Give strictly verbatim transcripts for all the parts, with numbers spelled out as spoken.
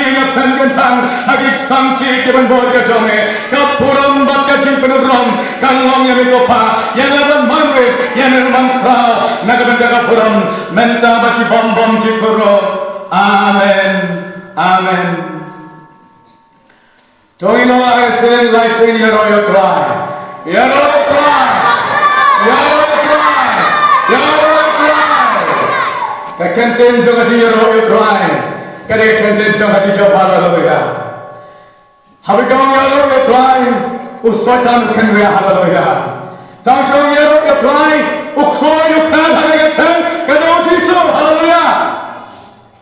Nga pynkyntang ha ki samti ki ban bor ka jong me, ka burom bad ka jingpynurlong kan long ïa me ko Pa, ïa me ban man rit, ïa me ban khraw na ka bynta ka burom mynta bad shi bymjukut ruh. Amen. Amen. To ngin ong ha ka sien lai sien: Ïaroh ïa U Trai. Ïaroh ïa U Trai. Ïaroh ïa U Trai. Ïaroh ïa U Trai. Ka kyntien jong ka jingïaroh ïa U Trai ka dei ka kyntien jong ka jingïaroh, haleluya. Haba ki ong ïaroh ïa U Trai, u Soitan u kynriah, haleluya. Tang shu ong ïaroh ïa U Trai, u ksuid u khlad ha ka kyrteng ka jong U Jisu, haleluya.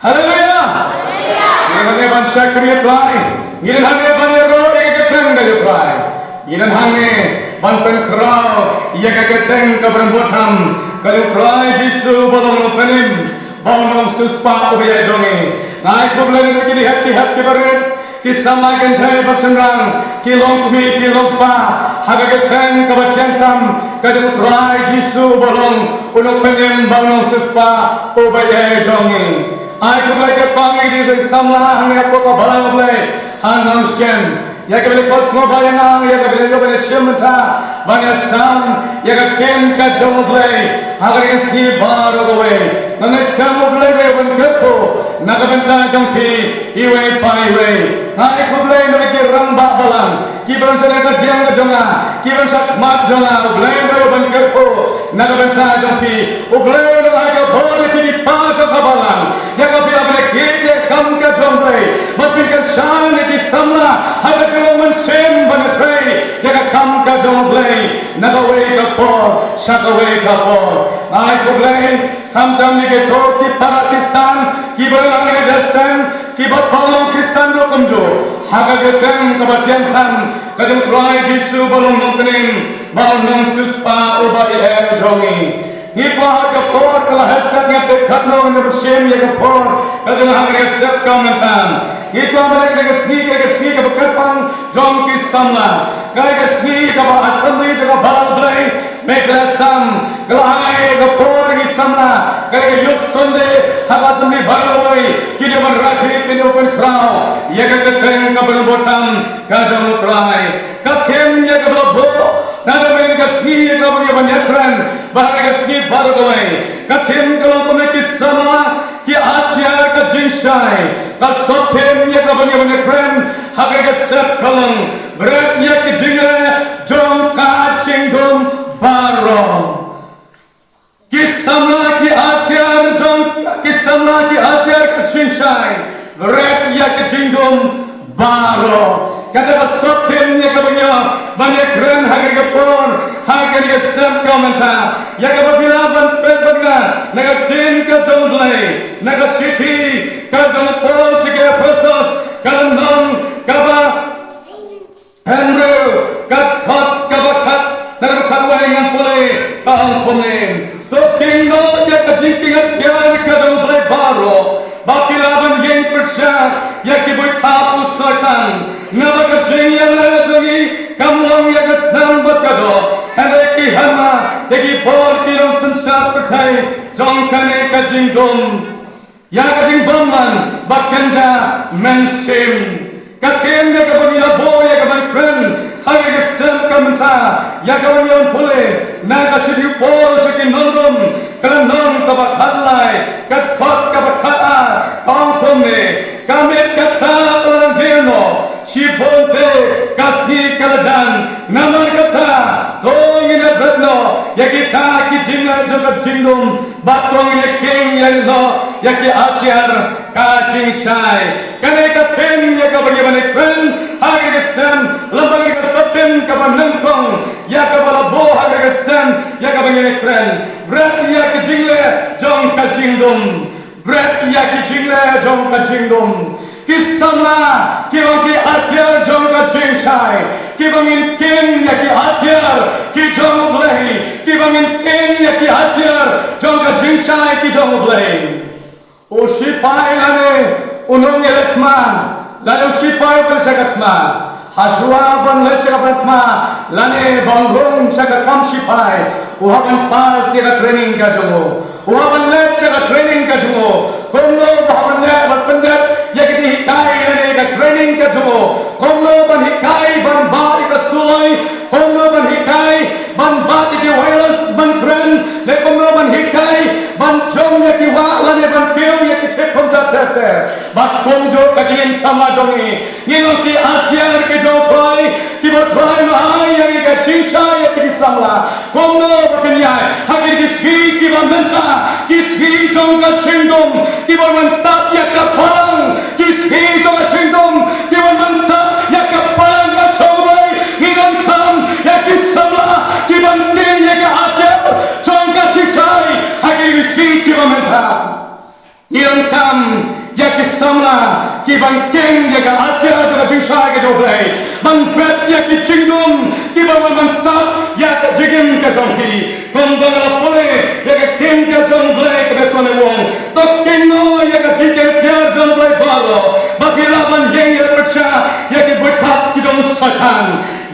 Haleluya. Ngi don hangne ban shakri ïa U Trai. Ngi don hangne ban ïaroh ïa ka kyrteng ka jong U Trai. Ngi don hangne ban pynkhraw ïa ka kyrteng kaba rymbui tam ka jong U Trai Jisu ba long Nongpynim, ba long Nongsiewspah uba ïaid jong ngi. Nga ai khublei ïa ki dkhot ki dkhot kiba rit, ki samla kynthei bad shynrang, ki longkmie ki longkpa, ha ka kyrteng kaba thiang tam ka jong U Trai Jisu ba long U Nongpynim bad U Nongsiewspah uba ïaid jong ngi. Ai khublei kyrpang ïa ki samla hangne hapoh ka balang U Blei ha Nongshken, ïa kaba la khot sngewbha ïa nga, ïa kaba la ïoh ban ïashim bynta ban ïasam ïa ka ktien ka jong U Blei ha kane ka sngi baroh kawei. Nga ngeit skhem U Blei u ban kyrkhu na ka bynta jong phi iwei pa iwei. Nga ai khublei na ki rangbah balang, ki ban shah ka diang ka jong nga, ki ban shah khmat jong nga, U Blei u ban kyrkhu na ka bynta jong phi. U Blei u ai ka bor ïa phi ki paw jong ka balang, ïa ka bor ba phi la kit ïa ka kam ka jong U Blei, ba phin kyrshan ïa ki samla ha ka jinglong mynsiem ban ïatrei ïa ka kam ka jong U Blei na kawei ka por sha kawei ka por. Nga ai khublei khamtam ïa kito ki para Khristan kiba don hangne ha Jaseng, kiba pang long Khristan ruh kumjuh, ha ka kyrteng kaba thiang tam ka jong U Trai Jisu ba long Nongpynim bad U Nongsiewspah uba ïaid jong ngi. Ngi kwah ha ka por ka la heh step, ngi pyrkhat noh, ngi pyrshang ïa ka por ka jong nga ha ka step ka mynta. Ngi kwah ba ha kane ka sngi, ka sngi kaba kyrpang jong ki samla, ka sngi kaba Assembly jong ka balang U Blei, me ka la sam, ka la ai ka por ki samla, ka Youth Sunday ha ka Assembly baroh kawei, ki dei ban rakhe, ki dei ban pynkhraw ïa ka kyrteng kaba rymbui tam ka jong U Trai. Ka theme ïa kaba la buh na ka mynta ka sngi ïa kaba ngi ban ïakren bad ha ka sngi baroh kawei, ka theme ka long kumne: Ki samla ki atiar ka jingshai. Ka sub theme ïa kaba ngi ban ïakren ha ka step ka long: Bret ïa ki jingleh jong ka jingdum baroh. Ki samla ki atiar jong, ki samla ki atiar ka jingshai. Bret ïa ka jingdum baroh. Kata ka sub theme ïa kaba ngi ban ïakren ha kane ka por, ha kane ka step ka mynta. Ïa kaba phi lah ban peit bad nga na ka ktien ka jong U Blei, na ka shithi ka jong u Paul sha ki Ephesos, ka lynnong kaba hynriew, ka dkhot kaba khat, na ka dkhot kaba khatwei ngan pule, ka ong kumne: To kieng noh ïa ka jingkieng atiar ka jong U Blei baroh, ba phi lah ban ïeng pyrshah ïa ki buit thap u Soitan. Naba ka jingïaleh jong ngi kam long ïa ka snam bad ka doh, hynrei ki hima ïa ki bor ki nongsynshar pyrthei jong kane ka jingdum. Ïa ka jingbymman ba kynja mynsiem. Ka theme ïa kaba ngi la buh ïa ka ban kren ha kane ka step ka mynta, ïa kaba ngi wan pule na ka shithi u Paul sha ki nong Rom, ka lynnong kaba khatlai, ka dkhot kaba khatar, ka ong kumne: Ka miet kata ka la dei noh, shibun te ka sngi ka la jan. Namar kata, to ngin ïa bret noh ïa kita ki jingleh jong ka jingdum, bad to ngin ïa kieng ïa noh ïa ki atiar ka jingshai. Kane ka theme ïa kaba ngi ban ïakren ha kane ka step, lymda kane ka sub theme kaba nyngkong ïa kaba la buh ha kane ka step ïa kaba ngi ïakren: Bret ïa ki jingleh jong ka jingdum. Bret ïa ki jingleh jong ka jingdum. Ki samla kiba ki atiar jong ka jingshai, kiba ngin kieng ïa ki atiar ki jong U Blei, kiba ngin kieng ïa ki atiar jong ka jingshai ki jong U Blei. U shipai lane u nongïaleh thma, lane u shipai uba leit sha ka thma, hashwa ban leit sha ka thma lane ban rung sha ka kam shipai, u hap ban pass ïa ka training ka jong u. U hap ban leit sha ka training ka jong u. Kumno u hap ban leit ban pyndep ïa kito ki hikai lane Kumjuh ka jingim samla jong ngi, ngi long ki atiar ki jong U Trai, kiba U Trai u ai ïa ngi ka jingshai ïa ki samla. Kumno ba phin ïai ha kine ki sngi kiba mynta, ki sngi jong ka jingdum, kiba wan tap ïa ka balang, ki sngi jong ka jingdum, kiba wan tap ïa ka balang ka jong U Blei, ngi donkam ïa ki samla kiban tieng ïa ka atiar jong ka jingshai ha kine ki sngi kiba mynta. Ngi donkam ïa ki samla kiban tieng ïa ka atiar jong ka jingshai ka jong U Blei, ban peit ïa ki jingdum kiba wan ban tap ïa ka jingim ka jong phi. Kumba nga la pule ïa ka ktien ka jong U Blei kaba ong, to tieng noh ïa ka jingtieng atiar jong U Blei baroh, ba phi lah ban ïeng ïa pyrshah ïa ki buit thap ki jong u Soitan.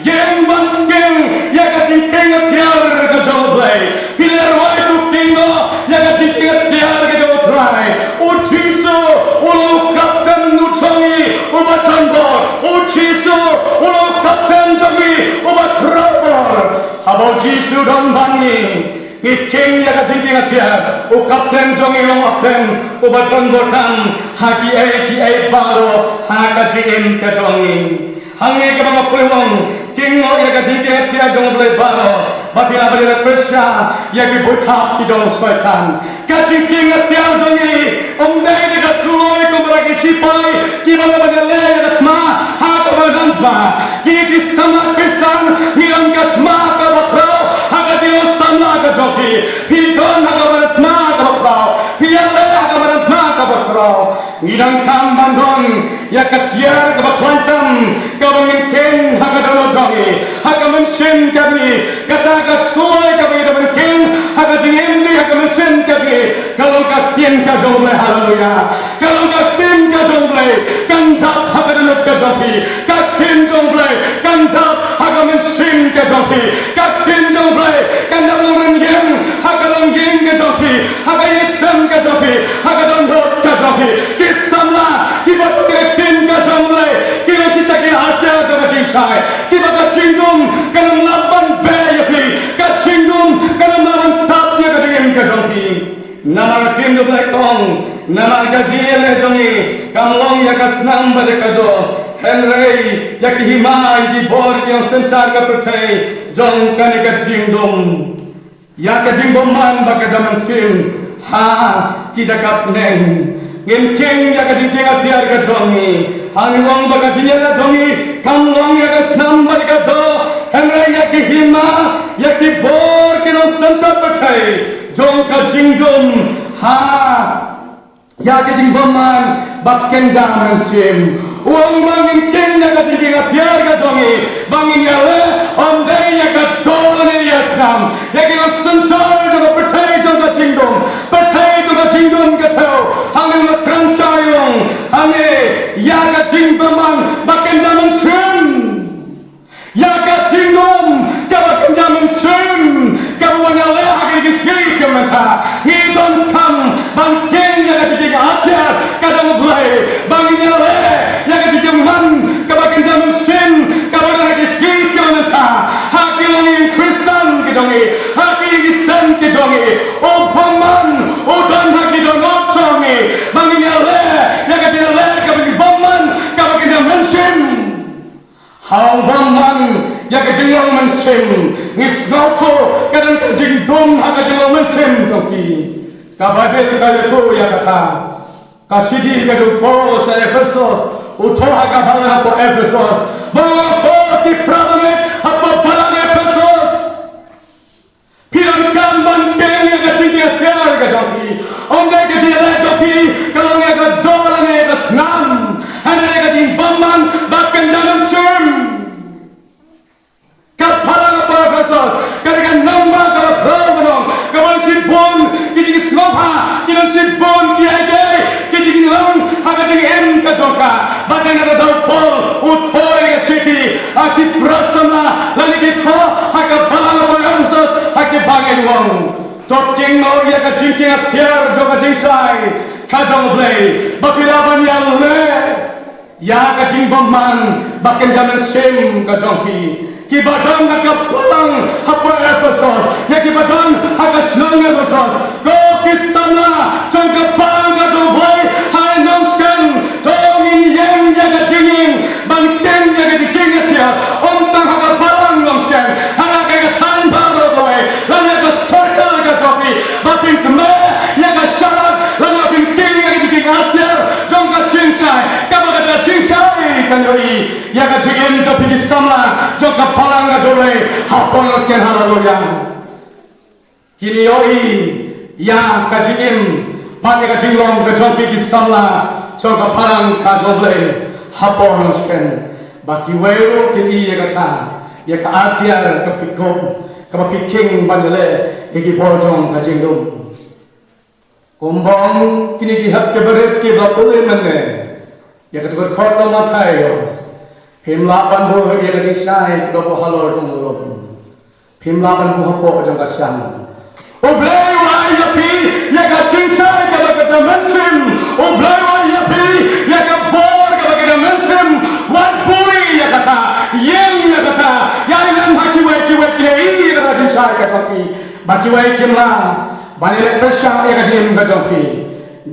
Ïeng ban tieng ïa ka jingtieng atiar ka jong U Blei. Phi la rwai to tieng noh ïa ka jingtieng atiar ka jong U Trai. U Jisu u long u kapten jong ngi uba don bor. U Jisu u long u kapten jong ngi uba khraw bor. Haba U Jisu don bad ngi, ngi tieng ïa ka jingtieng atiar. U kapten jong ngi u long u kapten uba don bor tam ha kiei kiei baroh ha ka jingim ka jong ngi. Hangne kaba nga pule ong, tieng noh ïa ka jingtieng atiar jong U Blei baroh, ba phi lah ban ïaleh pyrshah ïa ki buit thap ki jong u Soitan. Ka jingtieng atiar jong ngi ym dei da ka suloi kumba ki shipai kiba lah ban ïaleh ïa ka thma ha kaba don thma. Ngi ki samla Khristan ngi don ka thma kaba khraw ha ka jinglong samla ka jong phi. Phi don ha kaba don thma kaba khraw, phi ïaleh ha kaba don thma kaba khraw. Ngi donkam ban don ïa ka tiar kaba khlaiñ tam kaba ngin tieng ha ka dohnud jong ngi, ha ka mynsiem ka jong ngi. Kata ka suloi kaba ngi dei ban tieng ha ka jingim jong ngi, ha ka mynsiem ka jong ngi, ka long ka ktien ka jong U Blei. Haleluya. Ka long ka ktien ka jong U Blei kan dap ha ka dohnud ka jong phi. Ka ktien jong U Blei kan dap ha ka mynsiem ka jong phi. Ka ktien jong U Blei kan dap long rynïeng ha ka longïing ka jong phi, ha ka ïing sem ka jong phi, ha ka dohnud ka jong phi. Ki samla kiba don ïa ka ktien ka jong U Blei ki long ki jaka atiar jong ka jingshai, kiba ka jingdum kan ym lah ban beh ïa phi, ka jingdum kan ym lah ban tap ïa ka jingim ka jong phi. Namar ka ktien U Blei ka ong, namar ka jingïaleh jong ngi kam long ïa ka snam bad ïa ka doh, hynrei ïa ki hima, ïa ki bor, ïa ki nongsynshar ka pyrthei jong kane ka jingdum. Ïa ka jingbymman bad ka jingmynsiem ha ki jaka bneng. Ngim tieng ïa ka jingtieng atiar ka jong ngi. Hangne ong ba ka jingïaleh jong ngi kam long ïa ka snam bad ïa ka doh, hynrei ïa ki hima, ïa ki bor, ki nongsynshar pyrthei jong ka jingdum, ha ïa ka jingbymman bad kynja mynsiem. U ong ba ngin tieng ïa ka jingtieng atiar ka jong ngi, ba ngin ïaleh ym dei ïa ka doh lane ïa ka snam, ïa ki nongsynshar jong ka pyrthei jong ka jingdum, pyrthei jong ka jingdum ka thew. Hangne u la kren shai u ong, hangne ïa ka jingbymman bad kynja mynsiem. Ïa ka jingdum kaba kynja mynsiem kaba wan ïaleh ha kine ki sngi ki mynta. Ngi donkam ban tieng ïa ka jingtieng atiar ka jong U Blei, ba ngin ïaleh ïa ka jingbymman kaba kynja mynsiem kaba don ha ki sngi ki mynta, ha ki longïing Khristan ki jong ngi, ha ki ïing ki sem ki jong ngi. U bymman u don ha ki dohnud jong ngi, ba ngin ïaleh ïa ka jingïaleh kaba bymman kaba kynja mynsiem. Ha u bymman ïa ka jinglong mynsiem, ngi sngewthuh ka don ka jingdum ha ka jinglong mynsiem jong ki. Ka Baibl ka ïathuh ïa kata. Ka shithi ka jong u Paul sha Ephesos, u thoh ha ka balang hapoh Ephesos, ba u la thoh ki para bangeit hapoh balang Ephesos. Phi donkam ban tieng ïa ka jingtieng atiar ka jong phi. Ym dei ka jingïaleh jong phi ka long ïa ka doh lane ïa ka snam, hynrei ïa ka jingbymman bad kynja mynsiem. Ka para hapoh Ephesos ka dei ka nongbah kaba khraw ban ong, kaba don shibun ki jingsngewbha, ki don shibun ki aiti, ki jinglong ha ka jingim ka jong ka. Bad dei na kata u Paul u thoh ïa ka shithi ha ki para samla lane ki thoh ha ka balang hapoh Ephesos ha ki bangeit, u ong, to tieng noh ïa ka jingtieng atiar jong ka jingshai ka jong U Blei, ba phi lah ban ïaleh ïa ka jingbymman bad kynja mynsiem ka jong phi, kiba don ha ka balang hapoh Ephesos, ïa kiba don ha ka shnong Ephesos. Ko ki samla jong ka balang ka jong U Blei ha Nongstoiñ, to ïohi ïa ka jingim jong phi ki samla jong ka balang ka jong U Blei ha por nongsken. Haleluya. Kin ïohi ïa ka jingim bad ïa ka jinglong ka jong phi ki samla jong ka balang ka jong U Blei ha por nongsken. Ba kiwei ruh kin ïohi ïa kata, ïa ka atiar kaba phi kup, kaba phi khing ban ïaleh ïa ki bor jong ka jingdum. Kumba ong kine ki hep ki barit kiba la pule mynne ïa ka dkhot ka Mathaios, phim lah ban buh ïa ka jingshai kaba buh halor jong u lum, phim lah ban buh hapoh jong ka siang. U Blei u ai ïa phi ïa ka jingshai kaba ka mynsiem. U Blei u ai ïa phi ïa ka bor kaba ka mynsiem. Wat puri ïa kata, ïeng ïa kata, ïa ïa ha kiwei kiwei kine, ïa ka jingshai ka jong phi. Ba kiwei kim lah ban ïaleh pyrshah ïa ka jingim ka jong phi.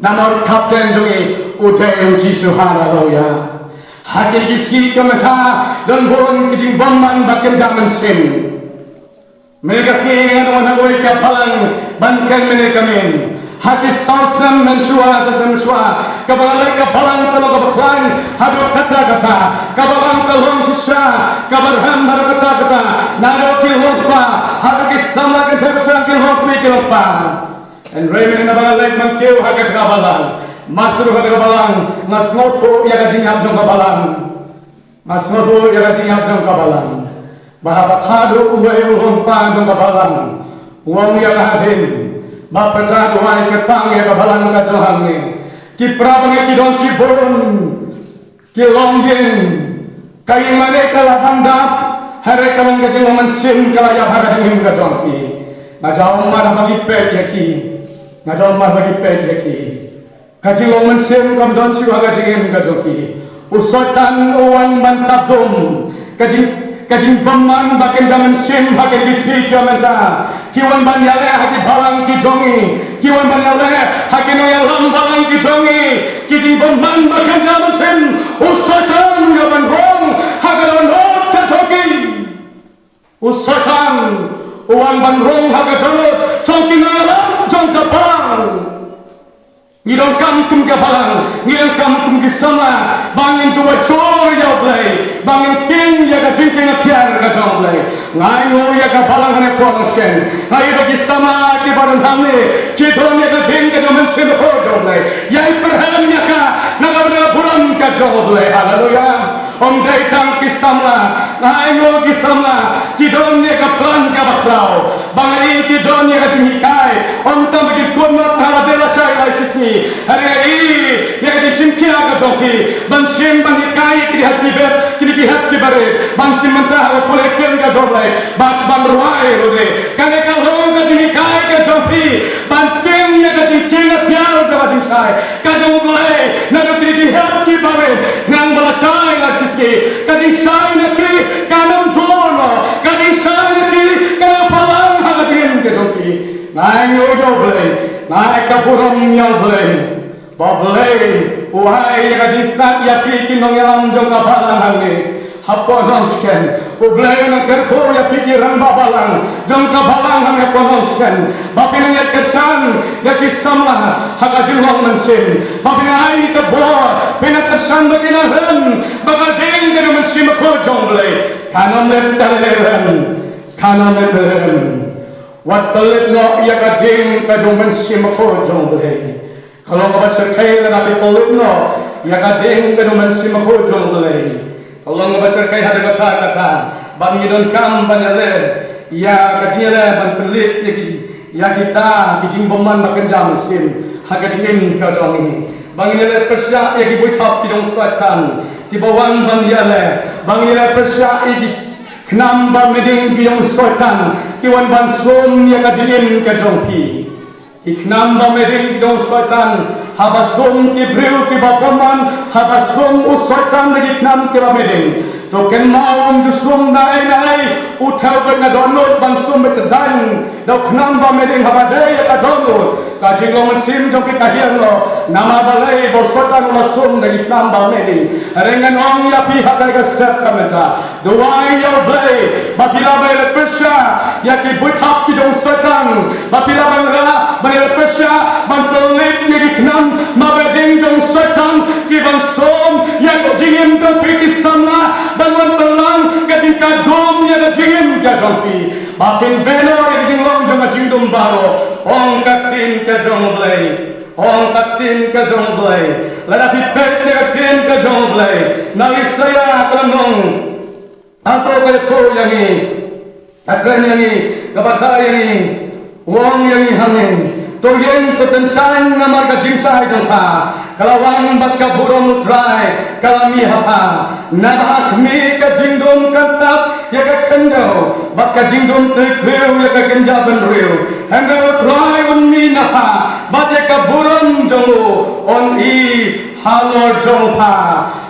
Namar u Kapten jong ngi u dei U Jisu. Haleluya. Ha kine ki sngi ka mynta don bun ki jingbymman ba kynja mynsiem. Mynne ka sngi ngan wan ha kawei ka balang ban kren mynne ka myn. Ha ki saw snem mynshuwa, saw snem mynshuwa, kaba la leit ka balang ka long kaba khlaiñ haduh katta katta. Ka balang ka long shisha kaba rhem haduh katta katta. Naduh ki longkpa haduh ki samla kynthei ba shong ki longkmie ki longkpa. Hynrei mynne ba nga leit ban kiew ha kata ka balang, ma shu ha kata ka balang nga sngewthuh ïa ka jingïap jong ka balang. Nga sngewthuh ïa ka jingïap jong ka balang. Ba haba khatduh uwei u longpa jong ka balang u ong ïa nga hadien ba pyrta duwai kyrpang ïa ka balang ka jong hangne. Ki para bangeit, ki don shibun ki long ïing, ka ïing mane ka la ban dap, hynrei ka long ka jinglong mynsiem ka la ïap ha ka jingim ka jong ki. Nga jaw mar ba ki peit ïa ki. Nga jaw mar ba ki peit ïa ki. Ka jinglong mynsiem kam don shuh ha ka jingim ka jong ki. U Soitan u wan ban tap dum ka jing, ka jingbymman ba kynja mynsiem ha kine ki sngi ki mynta. Ki wan ban ïaleh ha ki balang ki jong ngi. Ki wan ban ïaleh ha ki nongïalam balang ki jong ngi. Ki jingbymman ba kynja mynsiem, u Soitan u ïa ban rong ha ka dohnud ka jong ki. U Soitan u wan ban rong ha ka dohnud jong ki nongïalam jong ka balang. Ngi donkam kum ka balang, ngi donkam kum ki samla ba ngin duwai jur ïa U Blei, ba ngin khing ïa ka jingkieng atiar ka jong U Blei. Nga ainguh ïa ka balang ha kane ka por nongsken. Nga ïohi ba ki samla kiba don hangne ki don ïa ka ding ka jong Mynsiem Bakhuid jong U Blei. Ïai pyrshang ïa ka na ka bynta ka burom ka jong U Blei. Haleluya. Ym dei tang ki samla, nga ainguh ki samla ki don ïa ka plan kaba khraw. Ba nga i ki don ïa ka jinghikai, ym tang ba ki kut noh ha la dei la shai lai shisngi. Hynrei nga i ïa ka jingshim khia ka jong ki ban shim ban hikai ïa ki hep ki barit, kine ki hep ki barit ban shim bynta ha ka pule ktien ka jong U Blei bad ban rwai ruh de. Kane ka long ka jinghikai ka jong phi ban khing ïa ka jingkieng atiar jong ka jingshai ka jong U Blei naduh kine ki hep ki barit. Khnang ba la shai la shisngi, ka jingshai na ki kan ym don noh. Ka jingshai na ki kan ym palat ha ka jingim ka jong ki. Nga ainguh ïa U Blei, nga ai ka burom ïa U Blei. Ba U Blei u ai ïa ka jingstad ïa phi ki nongïalam jong ka balang hangne. Hapoh nongsken U Blei u nang kyrkhu ïa phi ki rangbah balang jong ka balang hangne hapoh nongsken. Ba phin nang ïa kyrshan ïa ki samla ha ka jinglong mynsiem. Ba phin nang ai ka bor, phin nang kyrshan ba kin nang rem ba ka ding ka jong Mynsiem Bakhuid jong U Blei kan ym leh da leh rem. Kan ym leh rem. Wat pynlip noh ïa ka ding ka jong Mynsiem Bakhuid jong U Blei. Ka long kaba shyrkhei lada phi pynlip noh ïa ka ding ka jong Mynsiem Bakhuid jong U Blei. Ka long kaba shyrkhei haduh katta katta ba ngi donkam ban ïaleh ïa ka jingïaleh ban pynlip ïa ki, ïa kita ki jingbymman ba kynja mynsiem ha ka jingim ka jong ngi. Ba ngin ïaleh pyrshah ïa ki buit hap ki jong u Soitan kiba wan ban ïaleh. Ba ngin ïaleh pyrshah ïa ki khnam ba mdeng ki jong u Soitan ki wan ban sum ïa ka jingim ka jong phi. Ki khnam ba mdeng ki jong u Soitan, haba sum ki briew kiba bymman, haba sum u Soitan da ki khnam kiba mdeng, to kynmaw um ju sum da ei da ei. U thew beit na dohnud ban sum beit tang da u khnam ba mdeng haba dei ïa ka dohnud. Ka jinglong mynsiem jong phi ka hiar noh namar balei? Ba u Soitan u la sum da ki khnam ba mdeng. Hynrei ngan ong ïa phi ha kane ka step ka mynta, duwai ïa U Blei ba phi lah ban ïaleh pyrshah ïa ki buit hap ki jong u Soitan, ba phi lah ban rah ban ïaleh pyrshah ban pynlip ïa ki khnam ba mdeng jong u Soitan ki ban sum ïa ka jingim jong phi, ki jong phi, ba phin beh noh ïa ka jinglong jong ka jingdum baroh. Ong ka ktien ka jong U Blei. Ong ka ktien ka jong U Blei. Lada phi peit ïa ka ktien ka jong U Blei, na Isaïah ka lynnong, hato ka ïathuh ïa ngi, ka kren ïa ngi, ka batai ïa ngi, u ong ïa ngi hangne: To ïeng, to tynshaiñ, namar ka jingshai jong pha ka la wan, bad ka burom U Trai ka la mih ha pha. Naba ha khmih ka jingdum kan tap ïa ka khyndew, bad ka jingdum tyrkhiew ïa ka kynja bynriew. Hynrei U Trai un mih na pha, bad ïa ka burom jong u un i halor jong pha.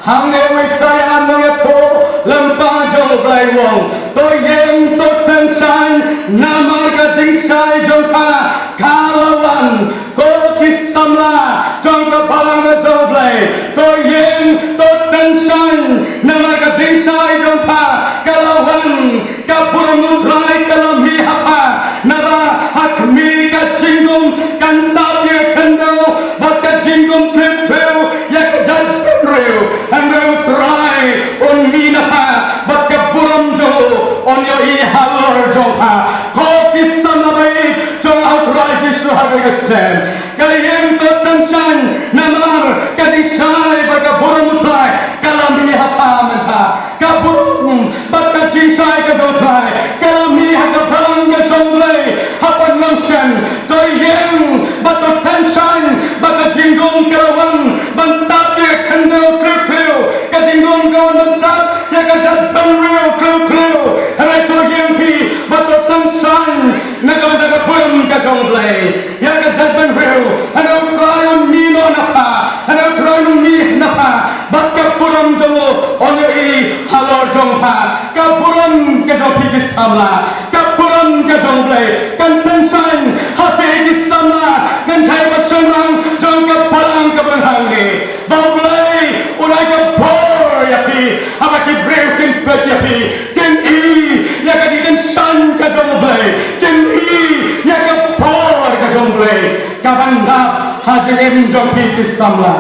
Hangne u Isaïah u nongïathuhlypa jong U Blei u ong: To ïeng, to tynshaiñ, namar ka jingshai jong pha ka la wan. Ko ki samla jong ka balang ka jong U Blei, to ïeng, to tynshaiñ, namar ka jingshai jong pha ka la wan. Ka burom U Trai ka la mih ha pha. Naba ha khmih ka jingdum kan tap ïa ka khyndew, bad ka jingdum tyrkhiew ïa ka jaitbynriew. Hynrei U Trai un mih na pha, bad ka burom jong u un ïohi halor jong pha. Ko ki samla ba ïeit jong U Trai Jisu ha kane ka step, ka ïeng, to tynshaiñ, namar ka jingshai bad ka burom U Trai ka la mih ha pha mynta. Ka burom bad ka jingshai ka jong U Trai ka la mih ha ka balang ka jong U Blei ha Nongshun. To ïeng bad to tynshaiñ, ba ka jingdum ka la wan ban tap ïa ka khyndew tyrkhiew, ka jingdum ka wan ban tap ïa ka jaitbynriew tyrkhiew. Hynrei to ïeng phi bad to tynshaiñ na ka bynta ka burom ka jong U Blei ïa ka jaitbynriew. Hynrei U Trai un mih noh na pha, hynrei U Trai un mih na pha, bad ka burom jong u un ïohi halor jong pha. Ka burom ka jong phi ki samla, ka burom ka jong U Blei kan pynshaiñ ha phi ki samla, kynthei bad shynrang jong ka balang kaba nang hangne. Ba U Blei un ai ka bor ïa phi, haba ki briew kin peit ïa phi, kin i ïa ka jingpynshaiñ ka jong U Blei, kin i ïa ka bor ka jong U Blei kaban dap ha jingim jong phi ki samla.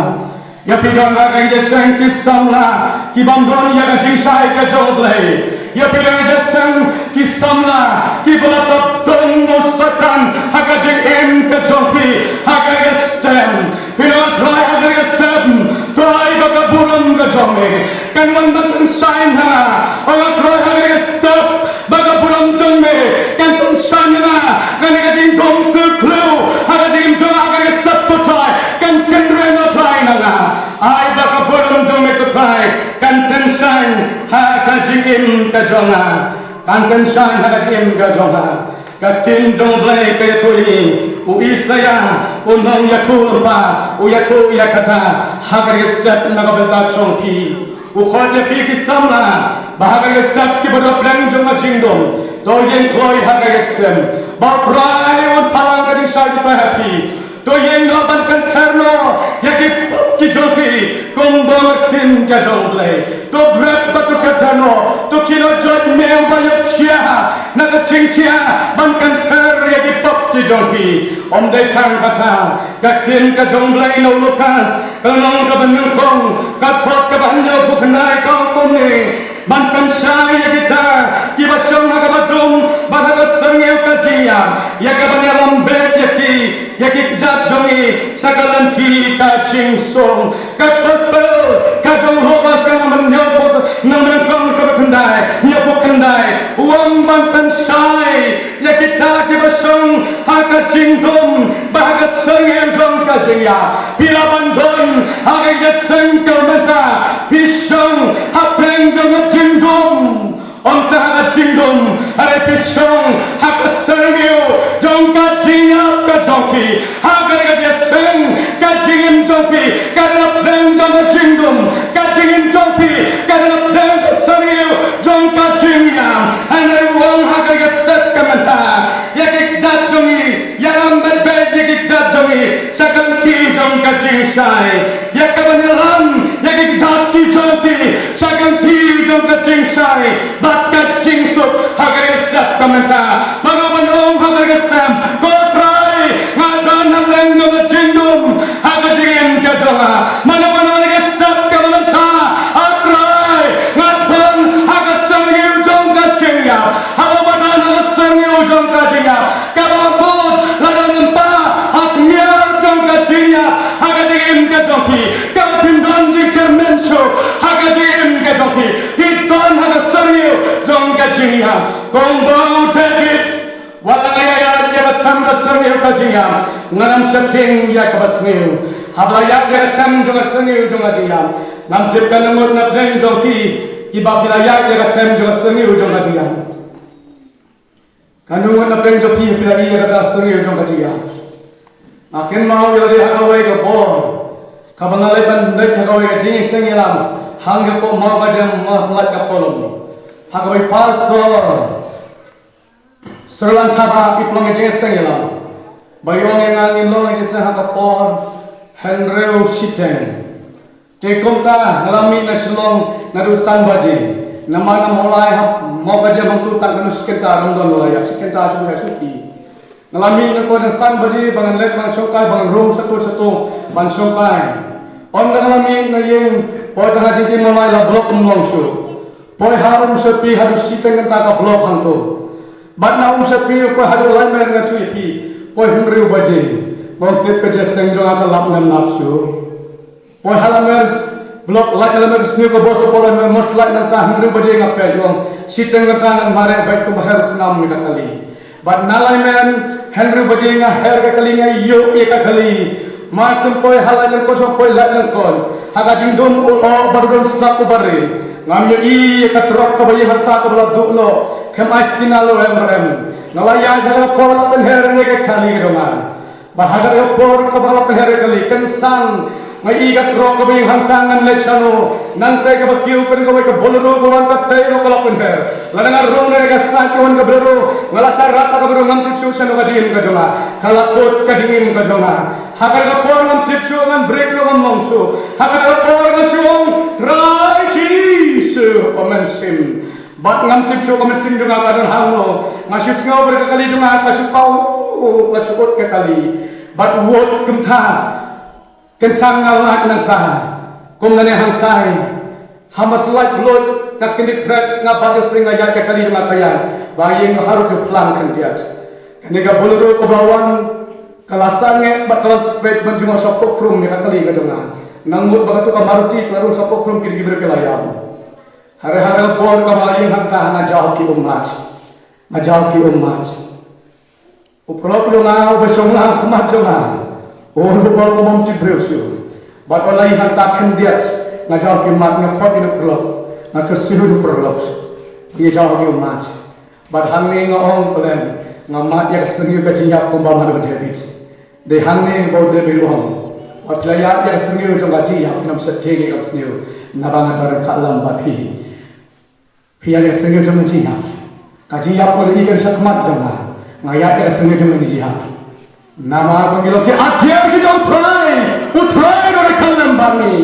Ïa phi don ha ka ïaseng ki samla ki bym don ïa ka jingshai ka jong U Blei. Ïa phi don ha ka ïaseng ki samla kiba la tap don u Satan ha ka jingim ka jong phi ha ka ïaseng. Phi don ha ka ïaseng, to ai ba ka burom ka jong me kan wan ban pynshaiñ ha nga. Ong, to ai ha ka ïaseng ba ka burom jong me kan pynshaiñ ha nga. Kane ka jingdum tyrkhiew ha ka jingim jong nga ha ka ïaseng, to ai kan kynrem, to ai na nga. Ai ba ka burom jong me, to ai, kan pynshaiñ ha ka jingim ka jong nga. Kan pynshaiñ ha ka jingim ka jong nga. Ka ktien jong U Blei ka ïathuh ïa ngi, u Isaïah u nongïathuhlypa u ïathuh ïa kata ha ka ïaseng na ka bynta jong phi. U khot ïa phi ki samla ba ha ka ïaseng kiba don ha pdeng jong ka jingdum, to ïeng kloi ha ka ïaseng. Ba U Trai un paw lang ka jingshai jong U Trai ha phi. To ïeng noh ban kynthar noh ïa ki pop ki jong phi, kumba ong ka ktien ka jong U Blei. To bret bad to kynthar noh, to khie noh joit maw ba ïoh thiah na ka jingthiah ban kynthar ïa ki pop ki jong phi. Ym dei tang kata, ka ktien ka jong U Blei na u Lukas ka lynnong kaba nyngkong, ka dkhot kaba hynñiewphew khyndai ka ong kumne: Ban pynshai ïa kita kiba shong ha kaba dum bad ha ka syrngiew ka jingïap, ïa kaban ïalam beit ïa ki, ïa ki kjat jong ngi sha ka lynti ka jingsuk. Ka gospel ka jong u Lukas ka lynnong hynñiewphew, lynnong nyngkong kaba khyndai, hynñiewphew khyndai, u ong ban pynshai ïa kita kiba shong ha ka jingdum bad ha ka syrngiew jong ka jingïap. Phi lah ban don ha ka ïaseng ka mynta, phi shong ha pdeng jong ka jingdum. Ym tang ha ka jingdum, hynrei phi shong ha ka syrngiew jong ka jingïap ka jong phi. Ha kane ka ïaseng ka jingim jong phi ka dei na pdeng jong ka jingdum, ka jingim jong phi ka dei na pdeng ka syrngiew jong ka jingïap. Hynrei u ong ha kane ka step ka mynta, ïa ki kjat jong ngi, ïalam beit beit ïa ki kjat jong ngi sha ka lynti jong ka jingshai. Ïa kaban ïalam ïa ki kjat ki jong phi sha ka lynti jong ka jingshai bad ka jingsuk. Ha kane ka step ka mynta, mano ban ong ha kane ka step, ko Trai, nga don ha pdeng jong ka jingdum ha ka jingim ka jong nga? Mano ban ong ha kane ka step ka mynta, ah Trai, nga don ha ka syrngiew jong ka jingïap? Haba Phi don ha ka syrngiew jong ka jingïap. Kumba u David, wat la nga ïaid ïa ka them ka syrngiew ka jingïap, ngan ym sheptieng ïa kaba sniew. Haba la ïaid ïa ka them jong ka syrngiew jong ka jingïap, ngam tip katno ngut na pdeng jong phi kiba phi la ïaid ïa ka them jong ka syrngiew jong ka jingïap. Katno ngut na pdeng jong phi phi la ïaid ïa kata ka syrngiew jong ka jingïap. Nga kynmaw ïa lade ha kawei ka por kaba nga leit ban leit ha kawei ka jingïaseng ïalam hangtei hapoh Mawkajam, Mawlai ka Polom. Ha kawei pastor Sri Lanka ba i pynlong ka jingïaseng ïalam. Ba i ong ïa nga ngin long ka jingïaseng ha ka por hynriew shiteng. Te kumta nga la mih na Shillong naduh san baje. Namar na Mawlai ha Mawkajam hangto tang katno shi kynta ruh ym don, la ïa shi kynta shuh ïa shuh ki. Nga la mih na ko na san baje ba ngan leit ban shongkai, ba ngan rung shato shato ban shongkai. Ynda nga la mih na ïing, poi tang ha jingkieng Mawlai la block ym long shuh. Poi ha Umshapi haduh shiteng kynta ka block hangto. Bad na Umshapi poi haduh Laimer nga shu ïa phi. Poi hynriew baje. Ngam tip ka jingïaseng jong nga ka lap ne ym lap shuh. Poi ha Laimer, block light Laimer, sniew ka bos poi Laimer, mos light nangta hynriew baje nga peit, long shiteng kynta ngan mareh beit kumba her u khnam ïa ka kali. Bad na Laimer hynriew baje nga her ka kali, nga ïoh ïa ka kali. Mar shu poi ha light lyngkot, shu poi light lyngkot, ha ka jingdum u lyoh bad u don slap u bari. Ngam ïohi ïa ka trok kaba ïeng hangta kaba la duh noh, khlem ai stina lorem rem. Nga la ïaid ha ka por la pynher ïa ka kali ka jong nga. Bad ha kata ka por kaba la pynher ïa ka kali, kynsan nga ïohi ka trok kaba ïeng hangta, ngan leit shano. Nangta kaba kiew ka dei kawei ka Bolero ba wan katei ruh ka la pynher. Lada nga rung na ka side ka wan ka Bolero, nga la shah rat ha ka Bolero, ngam tip shuh shano ka jingim ka jong nga. Ka la kut ka jingim ka jong nga. Ha kata ka por ngam tip shuh, ngan brake ruh ngam long shuh. Ha kata ka por nga shu ong, Trai Jisu, ko mynsiem. Bad ngam tip shuh ka mynsiem jong nga ka don hangno. Nga shu sngew ba ka kali jong nga ka shu paw, ka shu ut ka kali. Bad wut kumta, kynsan nga lait nangta. Kumne hangtai, ha masa lait lut nga kyndit thret, nga bat ïasyrïng, nga ïaid ka kali jong nga ka ïaid. Ba ïeng harum ju phlang khyndiat. Kane ka Bolero kaba wan ka la sangeh bad ka la peit ban jngoh shapoh khrum ïa ka kali ka jong nga. Nga mut ba kato ka Maruti ka la rung shapoh khrum, ki dei ki brake ki la ïam. Hynrei ha kata ka por kaba la ïeng hangta nga jaw ki ummat. Nga jaw ki ummat. U paralok jong nga uba shong lang ha khmat jong nga, u ruh um tip briew shuh. Bad u la ïeng hangta khyndiat, nga jaw ki ummat, nga khot ïa u paralok, nga kyrsiew ïa u paralok. Nga jaw ki ummat. Bad hangne nga ong pynlong, nga mad ïa ka syrngiew ka jingïap kumba mad u David. Dei hangne ba u David u ong, wat phi la ïaid ïa ka syrngiew jong ka jingïap, phin ym sheptieng ïa ka sniew, naba nga don ryngkat lem bad phi. Phi ïaid ïa ka syrngiew jong ka jingïap. Ka jingïap ka la ïeng shakhmat jong nga. Nga ïaid ïa ka syrngiew jong ka jingïap. Namar ba ngi long ki atiar ki jong u Trai. U Trai u don ryngkat lem bad ngi.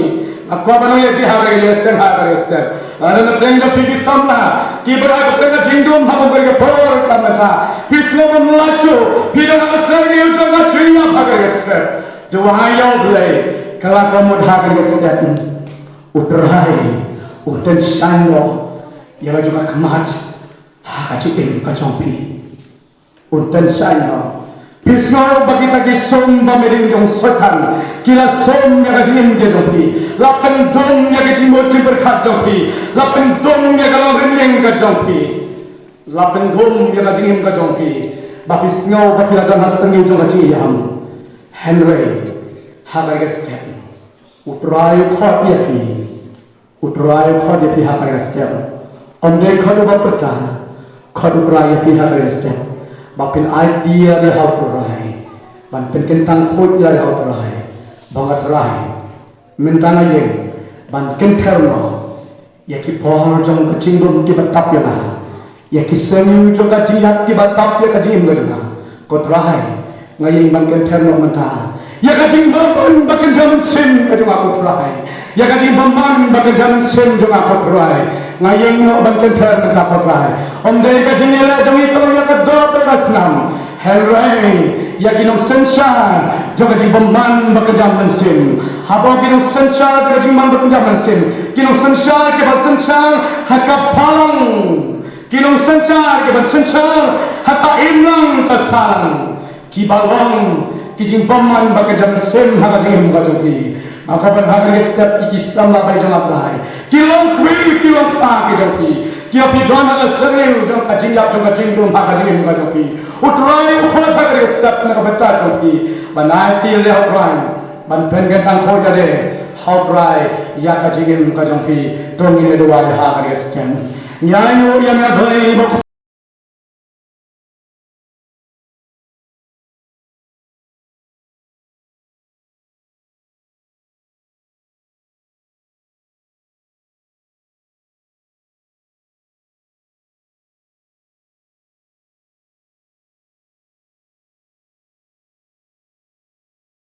Nga kwah ban ong ïa phi ha kane ka sien, ha kane ka step. Lada na pdeng jong phi ki samla kiba rah ha ka pdeng ka jingdum ha kane ka por ka mynta, phi sngew bym lah shuh, phi don ha ka syrngiew jong ka jingïap ha kane ka step. Duwai ïa U Blei, ka la ka mut ha kane ka step. U Trai u tynshaiñ noh ïa la jong ka khmat ha ka jingim ka jong phi. Un tynshaiñ noh. Phi sngew ba kita ki sum ba mih ding jong Soitan ki la sum ïa ka jingim ka jong phi, la pyndum ïa ka jingmut jingpyrkhat jong phi, la pyndum ïa ka longrynieng ka jong phi, la pyndum ïa ka jingim ka jong phi, ba phi sngew ba phi la don ha syrngiew jong ka jingïap. Hynrei ha kane ka step U Trai u khot ïa phi. U Trai u khot ïa phi ha kane ka step. Ym dei khot uba pyrta, khot U Trai ïa phi ha kane ka step. Ba phin aiti ïa la ha U Trai, ban pynkyntang khuid ïa la ha U Trai. Ba nga Trai, mynta nga ïeng ban kynther noh ïa ki por jong ka jingdum kiba tap ïa nga. Ïa ki syrngiew jong ka jingïap kiba tap ïa ka jingim ka jong nga. Ko Trai, nga ïeng ban kynther noh mynta ïa ka jingbymman ba kynja mynsiem ka jong nga, ko Trai. Ïa ka jingbymman ba kynja mynsiem jong nga, ko Trai. Nga ïeng noh ban kynther mynta, ko Trai. Ym dei ka jingïaleh jong ngi ka long ïa ka doh bad ka snam. Hynrei ïa ki nongsynshar jong ka jingbymman ba kynja mynsiem. Haba ki nongsynshar jong ka jingbymman ba kynja mynsiem, ki nongsynshar kiba synshar ha ka balang, ki nongsynshar kiba synshar ha ka imlang ka sahlang, kiba long ki jingbymman ba kynja mynsiem ha ka jingim ka jong ki. Nga kwah ban ha kane ka step ïa ki samla ba ïeit jong nga, Trai, ki long kawei ki long kpa ki jong phi, ki ong phi don ha ka syrngiew jong ka jingïap jong ka jingdum ha ka jingim ka jong phi. U Trai u khot ha ka step na ka bynta jong phi. Ban ai ti le U Trai ban pyngen tang khot ka de ha U Trai ïa ka jingim ka jong phi. To ngin ïa duwai ha ka step. Ngi ai nguh ïa me Trai ba